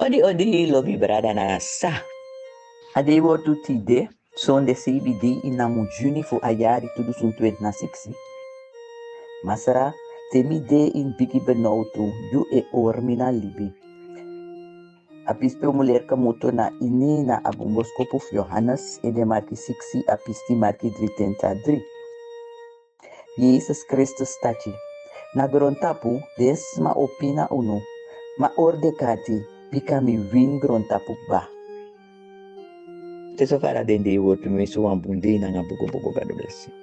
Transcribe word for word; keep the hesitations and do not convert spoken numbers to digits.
Odi odi, lobi brada nanga sisa. A dei wortu tide, sonde seibi dei ini a mun Juni fu a yari tu dusun twenti na siksi. Masra, te mi de ini bigi benowtu, yu e hori mi na libi. A pisi pe un mu leri kmoto na ini na a bun boskopu fu Yohanes, ede marki siksi, a pisi di marki dri tenti a dri. Yesus Kristus taki: Na grontapu den sma o pina unu, ma orde kati, bika mi wini grontapu kba. Te so fara den dei wortu, mi wisi un wan bun dei nanga bogo bogo Gado blesi.